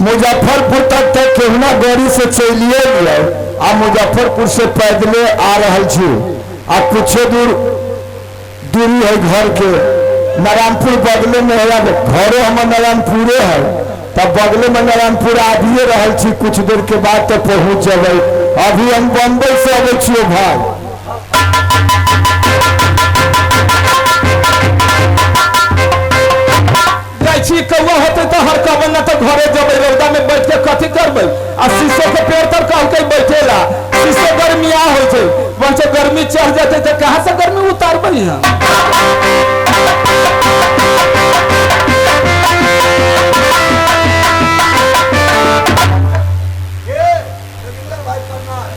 मुजफ्फरपुर तक तऽ केहुना गाड़ी से चलिए गेलै आ मुजफ्फरपुर से पैदले आ रहल छी आ कुछे दूर दूरी है घर के। नारायणपुर बगले में है, अब घरो हमर नारायणपुरे है, तब बगले में नारायणपुर आबिए रहल छी, कुछ देर के बाद तो पहुंच जबै। अभी हम बम्बई से अबै छियो भाई। जाइ छी कौआ होतै तऽ हरकबै ना तऽ घरे जेबै। रौदा में बैठ के कथी करबै? आ शीशो के पेड़ तर कहलकै बैठेला, शीशो गर्मिया होइ छै, वहाँ गर्मी चढ़ जेतै तऽ कहाँ से गर्मी उतारबै हम?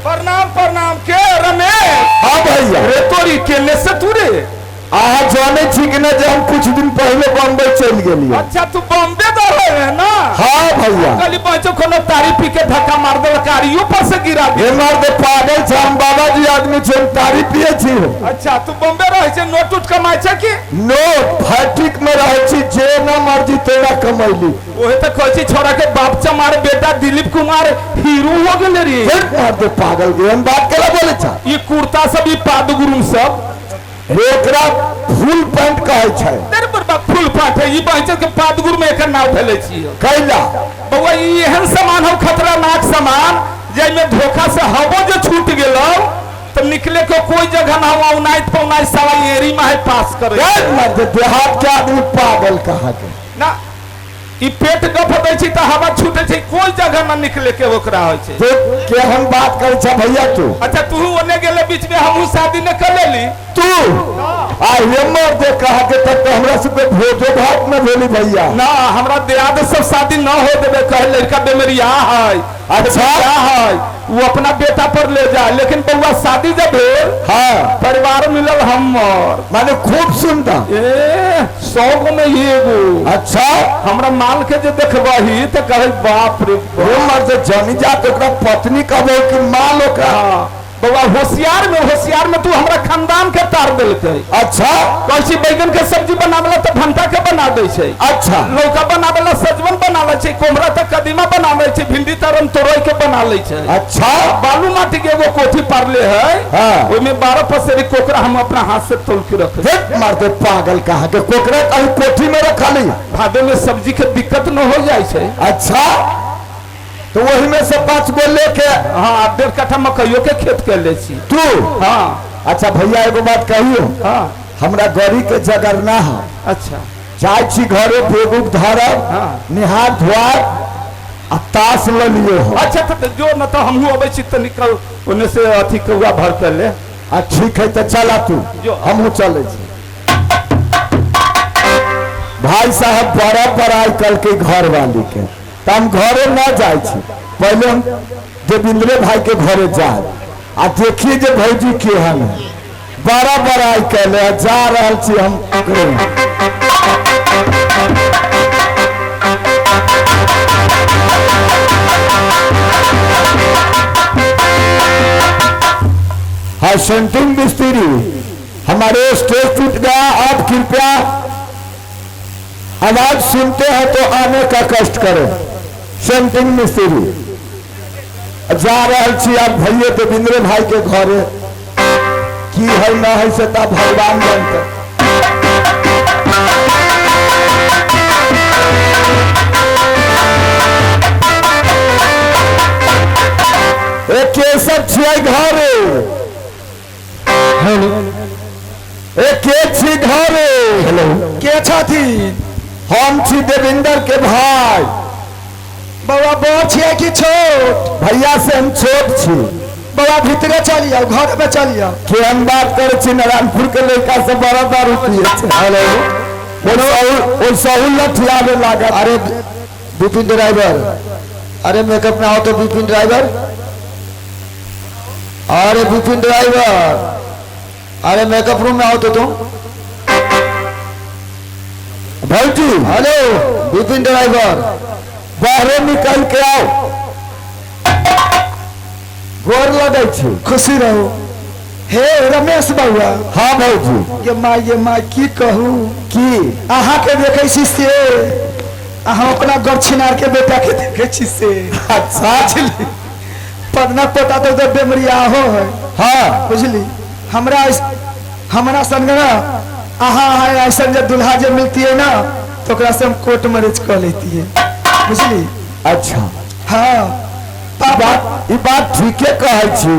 प्रणाम प्रणाम। के रमेश? हाँ भैया। रे तोरी केने से तू रे? अहाँ जानै छी कि नहि जे हम कुछ दिन पहले बम्बई चलि गेलियै। अच्छा, तू बॉम्बे दे रहे है ना? हाँ भैया। कली बच्चों को तारी पी के धक्का मार देलक, गाड़ियों पर से गिरा दे। हे मर्द पागल छै, हम बाबाजी आदमी छै, हम तारी पिए छी। अच्छा, तू बॉम्बे रहे छै, नोट उट कमाइ छै की? नोट फैक्ट्री में रहै छी, जे ना मर्जी तेना कमैली। ओहे तऽ कहै छी छोरा के बाप चमार बेटा दिलीप कुमार हीरो हो गेले रे। हे मर्द पागल के हम बात केला बोले छा? ई कुर्ता सब, ई पादगुरुम सब। रे एकरा फुल पैंट कहै छै। तेरे पर बाप फुल पैंट है, ई बहन के पादगुरु में एकर नाव फैले छी। कैला? बउआ, ई एहन सामान हो, खतरनाक सामान, जाहिमे धोखा से हवो जे छूट गेलो तो निकले के कोई जगह ना हो, औनाइत पौनाइत साला एरी में है पास करे। रे मर्द देहात के आदमी पागल कहा के। ना, ई पेट गप दै छै तऽ हवा छूटे छै, कोई जगह ना निकले के ओकरा होइ छै। तो के हम बात करै छ भैया तू? अच्छा, तू ओने गेले बीच में हमहू शादी न कर लेली। तू आ हमर दे कहा के तब तो हमरा सबके भोजो भात न भेली भैया। ना, हमरा दियाद सब शादी न हो देबे, कहे लड़का बेमरिया है। अच्छा। है, वो अपना बेटा पर ले जाए, लेकिन बउआ शादी जब भेल, हाँ, परिवार मिलल हमर। माने खूब सुंदर। ए 100 गो में एगो। अच्छा। हमरा माल के जे देखबही तऽ कहे बाप रे बाप। वो मर्द जनी जात ओकरा पत्नी कहबो कि माल ओकरा? हाँ बउआ, होशियार में होशियार में तू हमरा खानदान के तार देलकै। अच्छा। कहै छी बैगन के सब्जी बनावेला तऽ भंटा के बना दै छै। अच्छा। लौका बनावेला सजमन बना लै छै, कोमरा तऽ कदीमा बना लै छै, भिंडी तऽ रमतोरई के बना लै छै। अच्छा। बालू माटी के एगो कोठी पारले है। हाँ। ओहिमे 12 पसेरी कोकरा हम अपना हाथ से तोल के रखे। देख मर्द पागल कहा के कोकरा कहीं कोठी में रखा ली? भादो में सब्जी के दिक्कत न हो जाइ छै। अच्छा, तो वही में से 5 गो लेके। हाँ, 1.5 कट्ठा मकइयो के खेत कर ले छी। तू? हाँ। अच्छा भैया, एगो बात कहियो? हाँ। हमरा गड़ी के जगरना है। अच्छा। जाइ छी घरे, बेगुक धरब। हाँ। निहार धोआब आ ताश ल लियो हो। अच्छा, तो जो न तो हमहूँ अबै छी तऽ निकल ओने से अथी कौआ भर कर ले। आ ठीक है, तो चला तू। जो। हमहूँ चले छी। भाई साहब बड़ा बड़ाई कल के घर वाली के, तो हम घरे न जाइ छी, पहले हम देवेंद्रे भाई के घरे जाए आ देखिए जे भौजी केहन है। बड़ा बड़ाई कैले आ जा रहल छी हम ओकरे। हाँ, सेंटिंग मिस्त्री, हमारे स्टेज टूट गया, आप कृपया आवाज सुनते हैं तो आने का कष्ट करें। सेंटिंग मिस्त्री, जा रहल छी आप भैये देवेंद्र भाई के घरे, की है न है से ता भगवान जानते। ए केशव छियै घरे? हेलो। ए के छी घरे? हेलो। के छथिन? हम छी देवेंद्र के भाई। बौआ, बड़ छियै कि छोट? भैया से हम छोट छी। बौआ, भीतरे चली आउ, घर में चली आउ। केहन बात करै छी, नारायणपुर के लड़का सब बड़ा दारू पिए छै। हेलो। ओ सहूल लठियाबे लागत। अरे विपिन ड्राइवर, अरे मेकअप में आओ तो विपिन ड्राइवर, अरे विपिन ड्राइवर, अरे मेकअप रूम में आओ तो तुम। भौजी। Hello Vipin driver. बाहरे निकल के आओ, गोर लगै छी। खुशी रहो। हे रमेश बौआ। हाँ भौजी। ये माँ, ये माँ, की कहू। की? अहाँ के देखै छी से आ हम अपना गरछिनार के बेटा के देखे छी से। अच्छा। बुझली, पदना पोता तो उधर बेमरियाहो है। हाँ। बुझली, हमरा हमरा संग ना आहा आहा ऐसा जे दुल्हा जे मिलती है ना तो ओकरा से हम कोर्ट मैरिज कर लेती है, बुझली। अच्छा। हाँ। पापा बात ई बात ठीके कहै छी,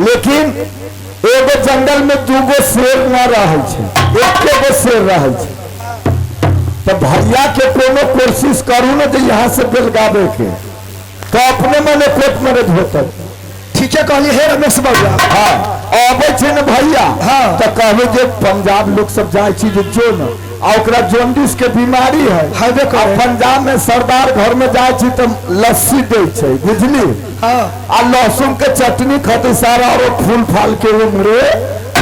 लेकिन एगो जंगल में दूगो शेर न रहै छै, एके गो शेर रहै छै। तो भैया के कोनो कोशिश करू न जे यहाँ से बेलगावे के, तो अपने मने कोर्ट मैरिज होतै। ठीके कहली हे रमेश बबुआ। हाँ, अबै छै ने भैया। हाँ। तो कहबै जे पंजाब लोग सब जाइ छी जे जो न, आ ओकरा जॉन्डिस के बीमारी है। हैबे करे। आ पंजाब में सरदार घर में जाइ छी तऽ लस्सी दै छै, बुझली। हाँ। आ लहसुन के चटनी खतै सारा, और फूल फाल के उमरे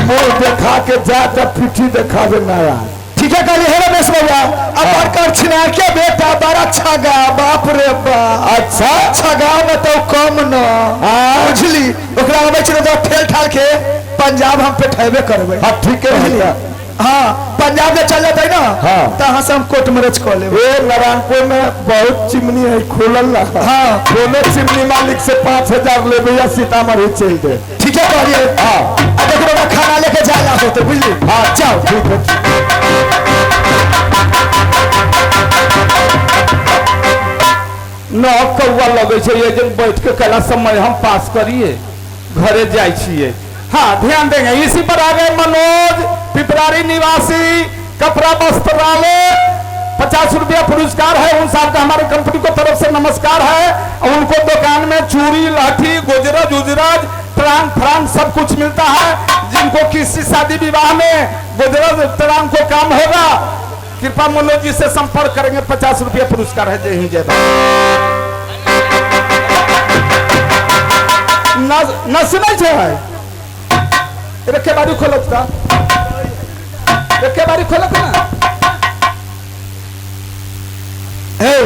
मुंह देखा के जा तऽ पीठी देखाबे ना आय। ठीके कहली हे रमेश बबुआ। अब बड़कर छिनार के बेटा बड़ा छगा, बाप रे बाप। अच्छा। छगा में तो कम न। हाँ। बुझली, ओकरा अबै छै ने तो ठेल ठाल के पंजाब हम पेठेबे करबै। हाँ, ठीके बुझली? भैया। हाँ, पंजाब में चल जेतै ना। हाँ। तऽ अहाँ से हम कोर्ट मैरिज कऽ लेबै। ए नारायणपुर में बहुत चिमनी है खुलल ना। हाँ। कोनो चिमनी मालिक से 5000 लेबै या सीतामढ़ी चलि दे। ठीके कहलियै। हाँ। आ देखो बाबा खाना लेके जाय ला होते, बुझली। हाँ, जाओ, ठीक है। न कौआ लगै छै ये जन बैठ के कला समय हम पास करिए घरे जाइ छियै। हाँ, ध्यान देंगे। इसी पर आ गए मनोज पिपरारी निवासी कपड़ा वस्त्रालय, 50 रुपया पुरस्कार है उन साहब का, हमारे कंपनी को तरफ से नमस्कार है। और उनको दुकान में चूड़ी लाठी गुजराज उजराज ट्रांग फ्रांग सब कुछ मिलता है। जिनको किसी शादी विवाह में गुजराज ट्रांग को काम होगा कृपा मनोज जी से संपर्क करेंगे। 50 रुपया पुरस्कार है। जय हिंद जय भारत। न सुनै छै एके बारी खोलत का एके बारी खोलत ना। हे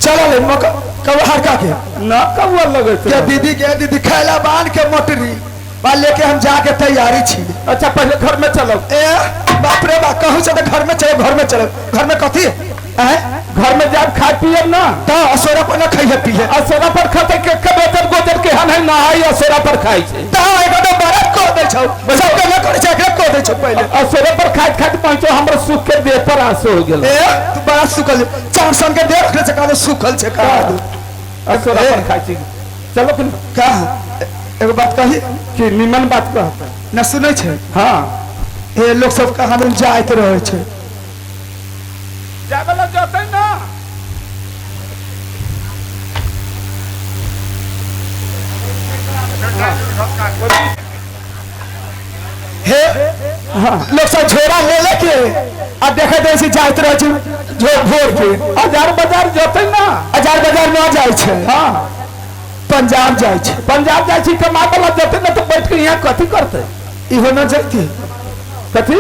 चल ले मक कौआ हरका के न कौआ लगै के छै दीदी के दीदी खैला बांध के मोटरी बा लेके हम जाके तैयारी छी। अच्छा पहले घर में चलो। ए बाप रे बा, कहूँ से तो घर में चलो, घर में चलो। घर में कथी है? घर में जाब खाए पियब ना। तो असोरा पर ना खाइए पिए। असोरा पर खाते के कबेतर गोदर के हन है ना आई असोरा पर खाई छै। तो एगो तो बड़ा को दे छौ, सब के ना करे छै, एकरा को दे छौ पहले। असोरा पर खाइत खाइत पहुंचो हमर सुख के देह पर आंसू हो गेल। ए तू बड़ा सुखल चार सन के देह रखले छै, का सुखल छै का दू। असोरा पर खाई छै। चलो कि का एगो बात कही कि निमन बात कहता ना सुनै छै। हाँ। ए लोग सब कहाँ दिन जाइत रहे छै। जाय वाला जतै ना। हे लोग सब झोरा ले लेके आ देखे दे छी जाइत रहे छै झोर भोर के। हजार बाजार जतै ना। हजार बाजार ना जाइ छै। हाँ। पंजाब जाइ छै। पंजाब जाइ छी कमाए वाला जतै ना तो बैठ के यहाँ कथी करतै? इहो ना जैते। कथी?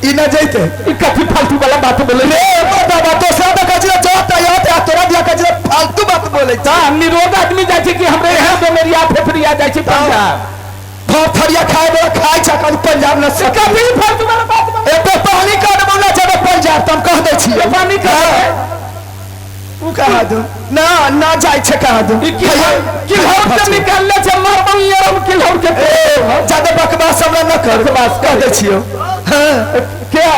ई ना जैते। ई कथी फालतू वाला बात बोले? रे बाबा दोसरा तो कजरा जाता याद आ तोरा दिया कजरा फालतू बात बोले। ता निरोग आदमी जाइ छै कि हमरे यहाँ बेमरिया फेफड़िया जाइ छै पंजाब। भर थरिया खाए वाला खाए छै कल पंजाब ना से। कथी फालतू वाला बात बोले? ए पे पानी का बोला जब पंजाब तुम कह दे छी। पानी का उ कहा दू ना ना जाय छै कहा दू। ई किल्हौर के निकालले छै मरबौ यार हम किल्हौर के। ए ज्यादा बकवास हमरा न कर, बकवास कह दे छियो। हां क्या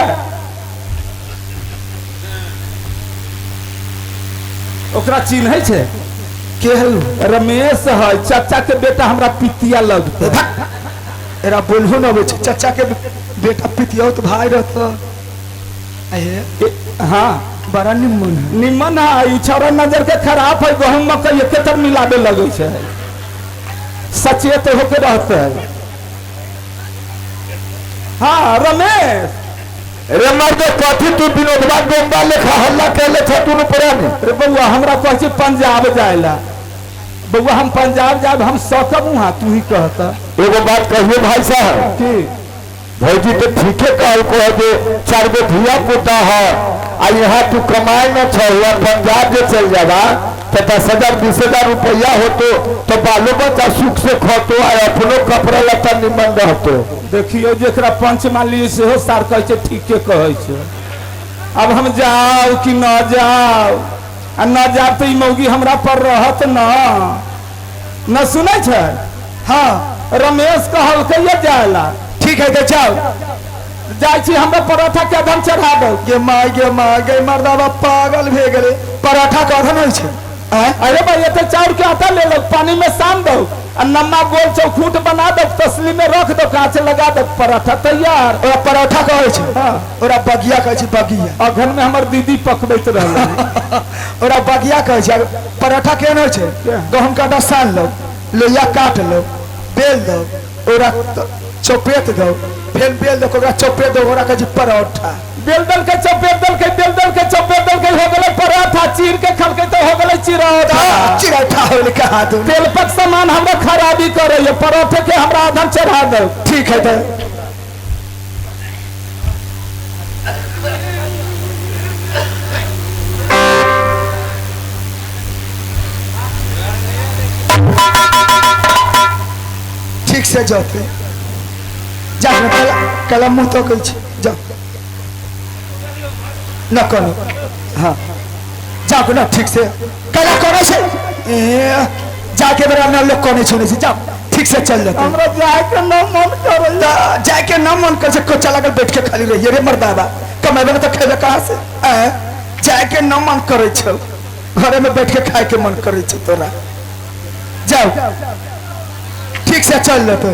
ओकरा चिन्है छै? के हल? रमेश है चाचा के बेटा, हमरा पितिया लगतै। एरा बोलहु न अबै छै चाचा के बेटा पितिया तो भाई रहत। अहे हाँ बड़ा निम्मन है। निम्मन है, ई छौड़ा नजर के खराब है, गहूम मकई एके तर मिलाबे लगै छै, सचेत होके रहते है। हाँ रमेश। रे मर्द कथी तू विनोदवा गोम्बा लेखा हल्ला कैले छ दुनू प्राणी? रे बउआ हमरा कहै छै पंजाब जायला। बउआ हम पंजाब जाब हम सकब वहाँ, तू ही कहता। एगो बात कहियो भाई साहब। की? भौजी तो ठीके कहलको है जे 4 गो धिया पुता है आ यहाँ तू कमाए न छ, यहाँ पंजाब जे चल जाबा तो 10,000 20,000 रुपया होतो तो बालो बच्चा सुख से खतो आ अपनो कपड़ा लत्ता निमन रहतो। देखियो जेकरा पंच मानलियै सेहो सार कहै छै ठीके कहै छै। अब हम जाओ कि न जाओ आ न जाब तो ई मौगी हमरा पर रहत न न सुनै छै। हाँ। रमेश कहलकै ये जायला। ठीक है तो जाओ। जाइ छी, हमरा पराठा के अधन चढ़ा दो। गे माय गे माय गे मर्दाबा पागल भे गेलै, पराठा के अधन होइ छै? आँय? अरे भाई एते चाउर के आटा ले लो, पानी में सान दो आ नम्मा गोल चौखूट बना दो, तसली में रख दो, कांच लगा दो, पराठा तैयार। ओकरा पराठा कहै छै? हाँ। ओकरा बगिया कहै छै, बगिया। अघन में हमर दीदी पकबैत रहलै। ओकरा बगिया कहै छै। पराठा केहन होइ छै? गहूम के आटा सान लो, लोहिया काट लो, बेल दो, ओकरा चौपेत दो, फेर बेल दो, ओकरा चौपेत दो, ओकरा कहै छै परोठा। बेल दल के चौपेट दल के, बेल दल के चौपेट दल के, हो गेलै पराठा। चीर के खलकै तो हो गेलै चिरौठा। चिरौठा हो गेलै कहा तू। तेलपक सामान हमरा खराबी करे, परोठे के हमरा आधन चढ़ा दो। ठीक है तो ठीक से जाते जा कला कला मुँह तो कहै छी जा न कोनो। हाँ जाओ ना ठीक से कला करै छै ए जाके बेरा ना लोग कोने छोड़े छै, जाओ ठीक से चल जाते। हमरा जाए के न मन करे। जाए के न मन करे छै, कोचा लागल बैठ के खाली रहिए रे मर्दाबा, कमेबे न तो खेबे कहाँ से? आँय जाए के न मन करे छौ, घरे में बैठ के खाए के मन करे छै तोरा। जाओ ठीक से चल लेते।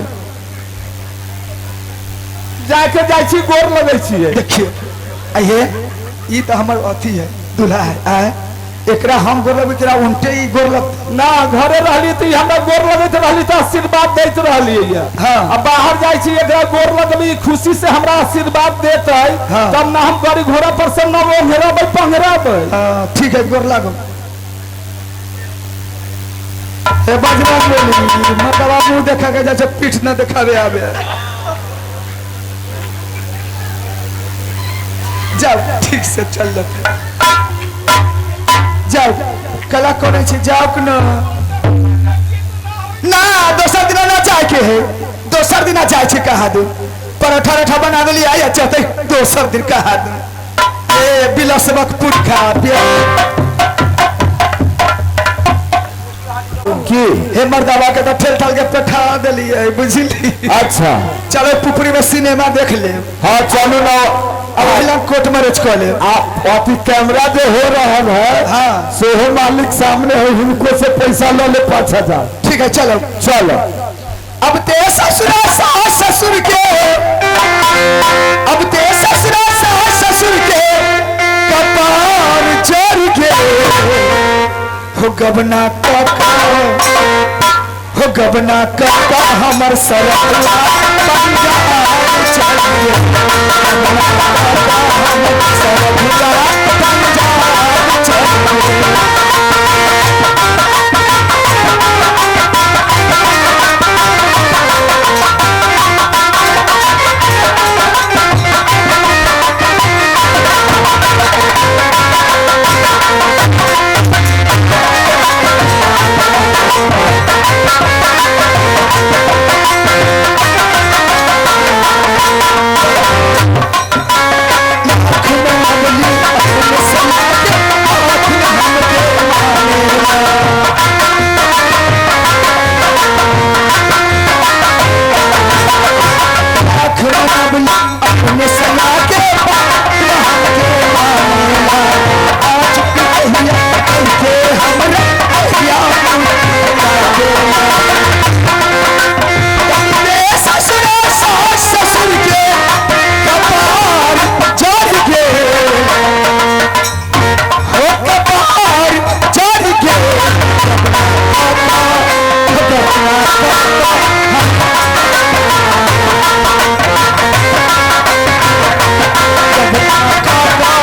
जाके जाइ छी, गोर लगै छियै। देखियो आइए ई तो हमर अथी है, दूल्हा है। आय एकरा हम गोर लगबै, एकरा उनटे ई गोर लगतै। ना घरे रहली तऽ ई हमरा गोर लगैत रहली तऽ आशीर्वाद दैत रहलियै। हाँ। आ बाहर जाइ छी, एकरा गोर लगबी, खुशी से हमरा आशीर्वाद देतै। हाँ। तब ना हम गाड़ी घोड़ा पर से न ओंघेरबै पंघेरबै। हाँ, ठीक है गोर लागो। ए बजरंग बोली मतलब मुंह देखा के जाइ छै, पीठ न देखावे आबे। जाओ ठीक से चल जाते। जाओ कला करे छै, जाओ कि न ना दोसर दिना ना जाए के है, दोसर दिना जाए छै कहा दू परोठा रठा बना देली आई चलते दोसर दिन कहा दू। ए बिलसबक पुरखा पिया की हे मर्दाबा के तो ठेल ठाल के पठा देलियै बुझली। अच्छा चलो पुपरी में सिनेमा देख ले। हाँ चलू ना। अब अहिला कोर्ट मैरिज कऽ ले। अभी कैमरा जो हो रहा है। हाँ। सेहो मालिक सामने है, हिनको से पैसा ले ले 5000। ठीक है चलो। चलो। अब ते ससुरा सास ससुर के, अब ते ससुरा सास ससुर के कपार चढ़ के हो गबना काका, हो गबना काका हमर सरला पंजाब चढ़ के, गबना काका हमर सरला पंजाब चढ़ के। अपने सना के आज के हमरा ससुर सास ससुर के कपार चढ़ के, हो कपार चढ़ के।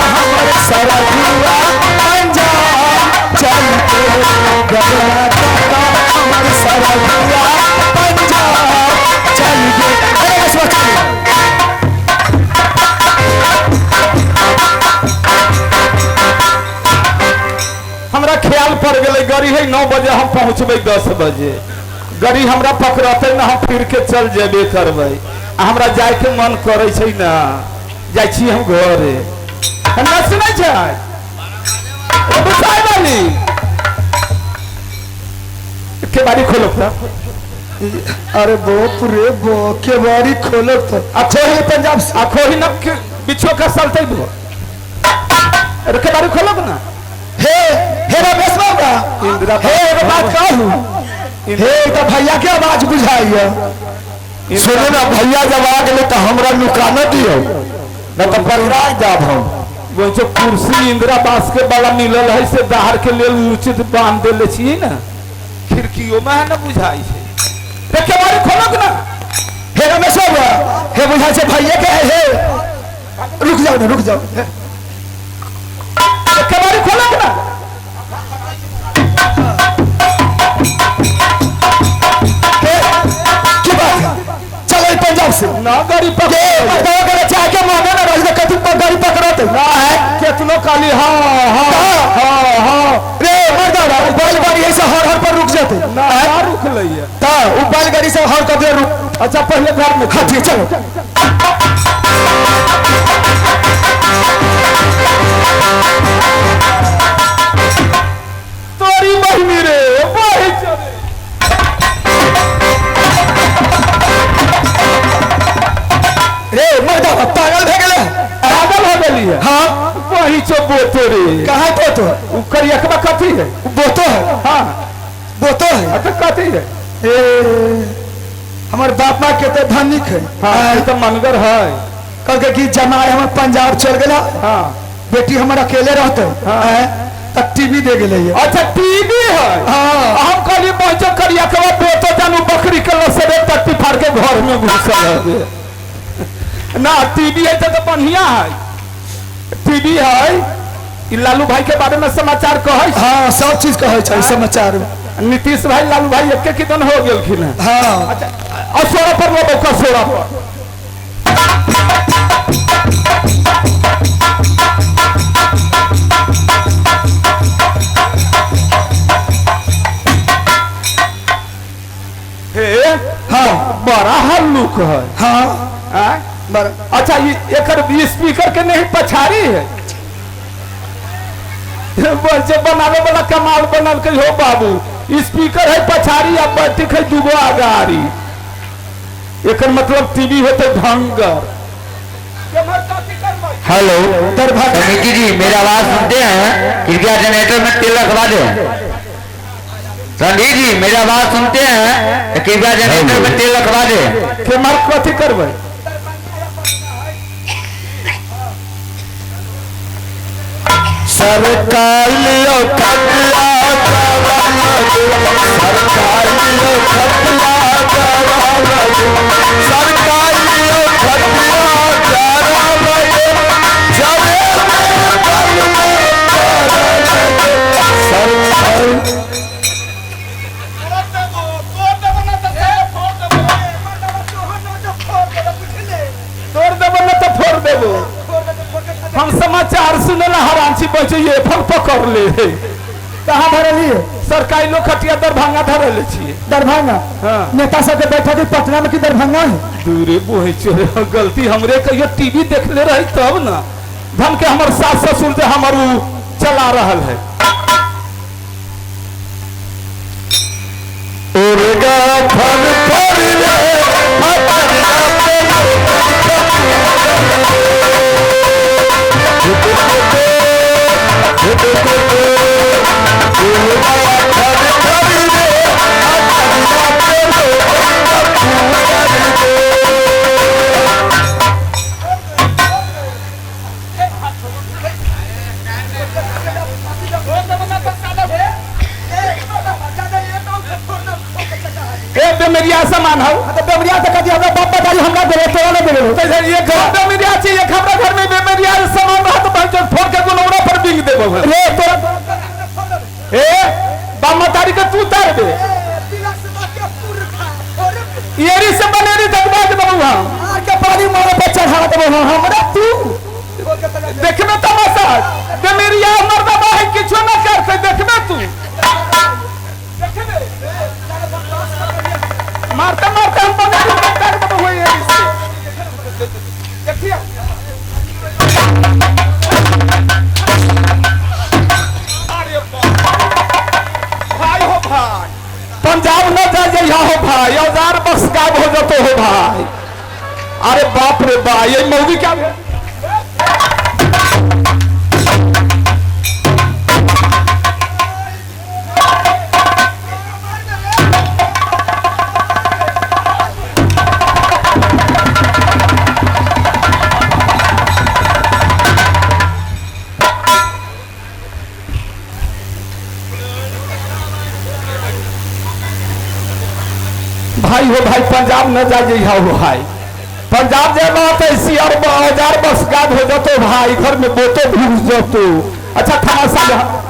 हमर सरधुआ पंजाब चल के, गबना काका हमर सरधुआ पंजाब चल के। अरे बस बस चलिए। हमरा ख्याल पड़ गेलै गाड़ी है 9 बजे, हम पहुँचबै 10 बजे। गाड़ी हमरा पकड़तै ना, हम फिर के चल जेबे करबै। आ हमरा जाए के मन करे छै ना, जाइ छी हम घरे। न सुनै छै ओ बुझाइ वाली केबाड़ी खोलो त। अरे बाप रे बो, केवाड़ी खोलो तो। आ खोही पंजाब से आ खोही न बिछो का सलते दो। अरे केबाड़ी खोलो ना। हे हे रमेश बाबा, इंदिरा हे एगो बात कहू, हे तो भैया के आवाज बुझाइए। सुनू ना भैया, जब आ गेलै तऽ हमरा नुका न दियौ, न तऽ पकड़ा जाब हम। वो जो कुर्सी इंदिरा बास के वाला मिलल है से दाहर के लेल उचित बांध देले छियै ना, खिड़कियों में है ना बुझाई छै। रे केबाड़ी खोलक ना। हे रमेश बाबा, हे बुझाइ छै भैया के है। हे रुक जाओ ना, रुक जाओ। रे केबाड़ी खोलक ना। के की बात है? चलो पंजाब से ना गाड़ी के पकड़ बताओ करे चाहे के मांगे ना रही कथी पर गाड़ी पकड़ते ना है केतनो काली। हाँ हाँ हाँ हाँ रे मर्दाना, उ बैलगाड़ी ऐसे हर हर पर रुक जाते ना ना रुक लइए ता उ बैलगाड़ी से हर कभी रुक। अच्छा पहले घर में। हाँ ठीक, चलो। तोरी बहिनी रे वही चले। रे मर्दाना पागल भे गेले। पागल हो गेली है। हाँ वही चो बोतो रे। कहाँ बोतो? उ करियकबा कथी है? बोतो है। हाँ बोतो है। अच्छा कथी है? ए हमार बाप माँ के तो धनिक है। हाँ ये तो मनगर है। कल के कि जमाई हमर पंजाब चल गेला। हाँ बेटी हमर अकेले रहते। हाँ। तब टीवी दे गेले ये। अच्छा टीवी है। हाँ। हम कहली पहुंचो करियकबा बोतो जानू बकरी के लसरे टट्टी फाड़ के घर में घुसल है ना। टीवी है तो बढ़िया है, टीवी है। ई लालू भाई के बारे में समाचार कहै छै। हाँ सब चीज कहै छै समाचार में। नीतीश भाई लालू भाई एके किदन हो गेलखिन हैं। हाँ अच्छा असोरा पर लो कसोरा पर। हे हाँ बड़ा हल्लुक है। हाँ आँय? बड़ा। अच्छा ये एकर स्पीकर के नहीं पछाड़ी है। बस जे बनावे वाला कमाल बनल के हो बाबू, स्पीकर है पछाड़ी आ बैठक है दूगो आगाड़ी। एकर मतलब टीवी होते ढंगर। हेलो दरभंगा समिति जी, मेरा आवाज सुनते हैं? कृपया जनरेटर में तेल रखवा दे। रणधीर जी, मेरा आवाज सुनते हैं? कृपया जनरेटर में तेल रखवा दे। के मार कथी करबै? सरकार लियो खटिया सरकार लियो खटिया सरकार लियो खटिया तोड़ देबो न तो फोड़ देबो। हम समाचार सुने ला हैरान छी, बचे ये फल पकड़ ले। कहाँ धरलिए? सरकारी लोग खटिया दरभंगा धरले छिए। दरभंगा? हाँ। नेता सबके बैठक है पटना में कि दरभंगा है? दूरे बोहे चोरे, गलती हमरे कहियो टीवी देखले रही तब ना। धन के हमर सास ससुर जे हमर उ चला रहल है। उर्गा फल फल रे ए बेमरिया सामान हौ। तो बेमरिया से कथी हमरा बाप दादी हमरा देले, तोरा ना देले। तो इधर एक घर बेमरिया छी, एक हमरा घर में बेमरिया सामान रहत तो भाई फोड़ के गुनौरा पर बिंग देबो। रे तोरा ए बाप मतारी के तू तार दे। एरी से बनेरी तक बाज देबो हम। आर के पानी मारे पर चढ़ा देबो हमरा तू। देखबे तमाशा बेमरिया मर्दाबा है किछो ना करते, देखबे तू। देखबे मारते मारते हम बनेरी तक तार देबो एरी से। देखिए पंजाब न जा जइहा हो भाई, औजार बक्स गायब हो जतो हो भाई। अरे बाप रे बा, ये मौगी क्या भाई हो भाई, पंजाब न जा जइहा हो भाई, पंजाब जाए बात ऐसी और औजार बस गायब हो जतो भाई, घर में बोतो भी घुस जतो। अच्छा थाना साहब,